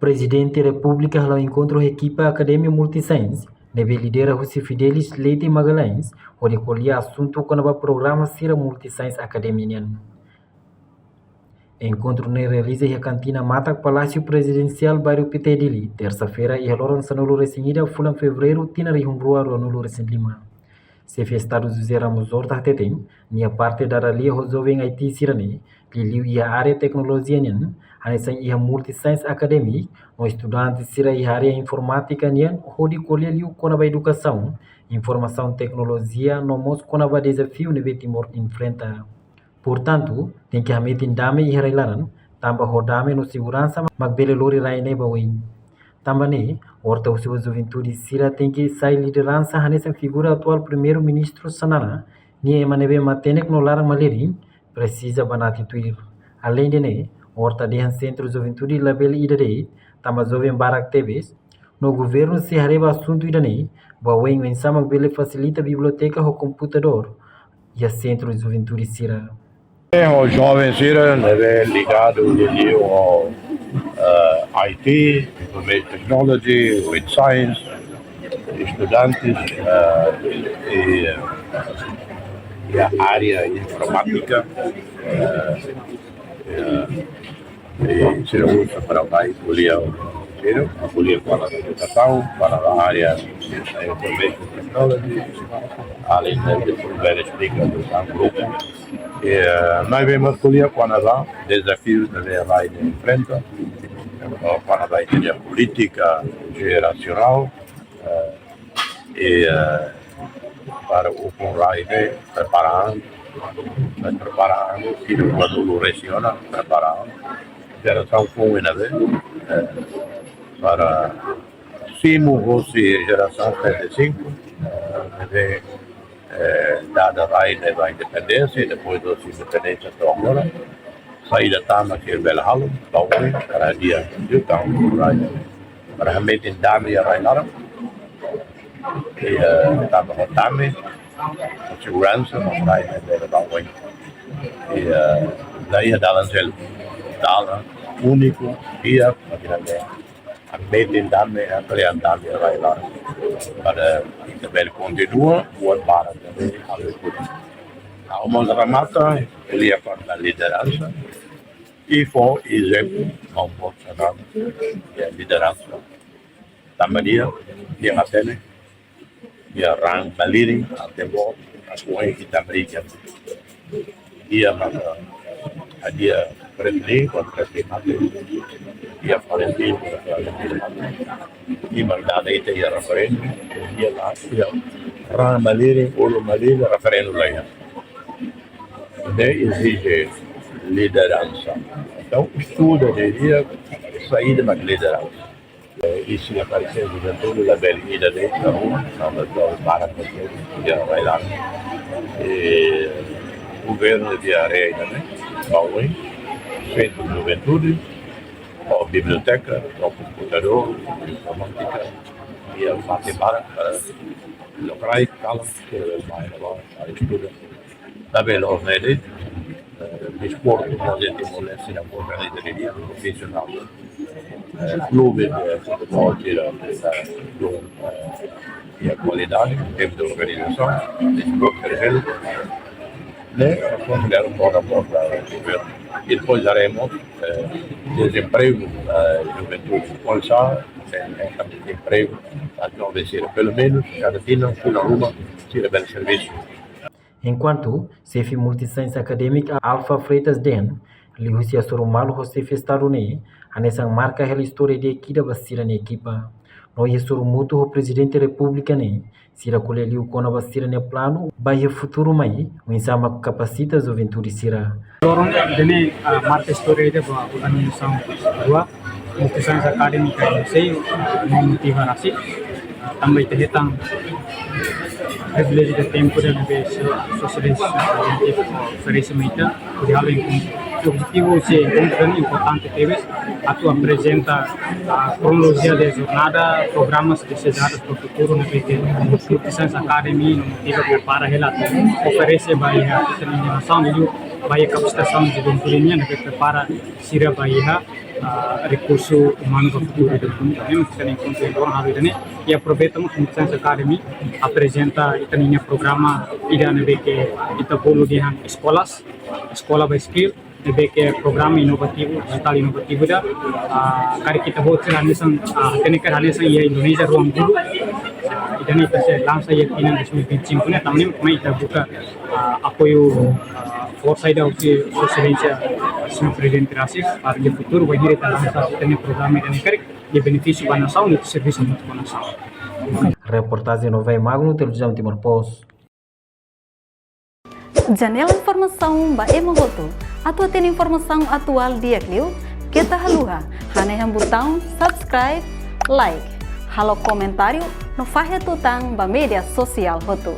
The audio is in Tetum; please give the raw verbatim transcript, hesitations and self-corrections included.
Prezidente Repúblika hala'o enkontru ho ekipa Akademia Multiscience, ne'ebé lidera husi Fidelis Leite Magalhães, hodi ko'alia asuntu kona-ba programa sira Multiscience Akademia nian. Enkontru ne'e realiza iha kantina matak Palásiu Prezidensiál Bairru Pité Dili, tersa-feira iha loron sanulu-resin-ida fulan Fevereiru tinan rihun rua ruanulu-resin-lima. Xefe Estadu José Ramos Horta hateten, nia parte dada lia ho joven I T sira-ne'e, liuliu iha área teknolojia nian, hanesan iha Multiscience Academy, no estudante sira iha área informátika nian, hodi ko'alia liu kona-ba edukasaun, informasaun, teknolojia, no mós kona-ba dezafiu ne'ebé Timor enfrenta. Portantu, tenke hametin dame iha rai-laran, tanba ho dame no seguransa mak bele lori rai ne'e ba oin. Tanba ne'e, Horta husu ba juventude sira tenke sai lideransa hanesan figura atuál Primeiru-Ministru Xanana, nia ema ne'ebé matenek no laran malirin, presiza banati tuir. Aleinde ne'e, Horta dehan Sentru Juventude labele ida de'it, tanba joven barak tebes, no governu sei haree ba asuntu ida-ne'e ba oin, oinsá mak bele fasilita biblioteka ho komputadór iha Sentru Juventude sira. Ho joven sira ne'ebé ligadu liuliu ho, eh, I T, Information Technology, with Science, estudantes, eh, e, e área informátika, eh, eh, e sira uza para bai ko'alia, sira ko'alia para edukasaun, para área, eh, information technology, além de dezenvolver, esplika para grupu. E, eh, nós vemos ko'alia kona-ba dezafiu ne'ebé rai ne'e enfrenta, kona-ba polítika jerasionál, eh, e, eh, para ukun rai ne'e prepara an, prepara an, sira ruanulu-resin-ona prepara an, jerasaun foun ne'ebé, eh, para simu hosi jerasaun setenta e cinco, eh, ne'ebé, eh, dada rai ne'e ba independénsia, e depois hosi independénsia to'o agora. Saida tan mak sira bele halo, ba oin, para dia, dia tan, rai. Para hametin dame iha rai-laran. E, eh, tanba ho dame, seguransa, rai ne'e bele ba oin. E, eh, daí a dalan seluk, dalan úniku, di'ak, makin hametin dame, amplian dame rai-laran. Para ita bele kontinua, buat barak ne'ebé halo hotu. Ha'u mós remata, ko'alia kona-ba lideransa. I fó ezemplu, maun boot Xanana, iha lideransa. Tanba nia, nia hatene, nia raan malirin, até agora, atu oin ita bele iha. Nia maka, a nia Fretilin, kuandu Fretilin mate, nia Fretilin, kuandu Fretilin mate. Nia mak dada ita iha referénsia, nia la, nia raan malirin, ulun malirin, referénsia la iha. Ne'e ezije lideransa. Entaun, estuda di'ak, saida mak lideransa. Eh, i se aparese juventude labele ida de'it, entaun, tanba joven barak ne'e iha rai-laran. Eh, governu devia haree ida-ne'e, ba oin, sentru juventude, ho biblioteka, ho komputadór, informátika, iha parte barak, eh, lokraik, kalan, ke mai, para estuda. Labele loos ne'e de'it, eh, desportu, faze Timor-Leste, na boka de dia, profisionál. Eh, klube de futeból, tira, eh, do, eh, iha kualidade, tempu de organizasaun, desportu, terceiro. Ne'e, konsidera toda a porta, eh, e depois haremos, eh, dezempregu, eh, juventude, kual sa, eh, eh, empregu, a joven sira, pelumenus, kada tinan, fulan ruma, sira bele servisu. Enkuantu, xefe Multiscience Academic Alfa Freitas dehan, liuhusi hasoru malu ho xefe Estadu ne'e, hanesan marka hela istória di'ak ida ba sira-nia ekipa. No iha hasoru mútuu ho Prezidente Repúblika ne'e, sira ko'alia liu kona-ba sira-nia planu ba iha futuru mai, oinsá mak kapasita juventude sira. Loron ida-ne'e, ah, marka istória ida ba organizasaun rua, Multiscience Academy ka M C, ah, no motiva rasik, ah, tanba ita hetan priviléjiu ida, tempu ida ne'ebé Sua Exelénsia Prezidente oferese mai ita, hodi halo enkontru. Objetivu husi enkontru ida-ne'e importante tebes, atu aprezenta, ah, kronolojia de jornada, programas desejados para o futuro, ne'ebé ke Multiscience Academy no motiva prepara hela atu oferese ba iha ita-nia nasaun, liuliu ba iha kapasitasaun juventude nian, ne'ebé prepara sira ba iha ah, rekursu umanu ba futuru ida-ne'e. Entaun ita-nia enkontru ohin loron halo ida-ne'e, i aproveita mós Food Science Academy aprezenta ita-nia programa ida ne'ebé ke ita bolu dehan Eskolas, Eskola ba Skill, ne'ebé ke programa inovativu, dijitál inovativu ida, ah, karik ita hotu sira hanesan, ah, hatene karik hanesan iha Indonézia ruangguru. Ah, ida-ne'e ita sei lansa iha tinan dois mil e vinte e cinco ne'e, tanba ne'e mak ita buka, ah, apoiu, ah, forsa ida husi Sua Exelénsia Señór Prezidente rasik, para ke futuru bainhira ita lansa ita-nia programa ida-ne'e karik, iha benefísiu ba nasaun, ita servisu hamutuk ho nasaun. Reportajen Novai Magno, Televizaun Timor Post. Janela informasaun ba ema hotu. Atu hatene informasaun atuál di'ak liu, keta haluha hanehan butaun subscribe, like, halo komentáriu no fahe tutan ba média sosiál hotu.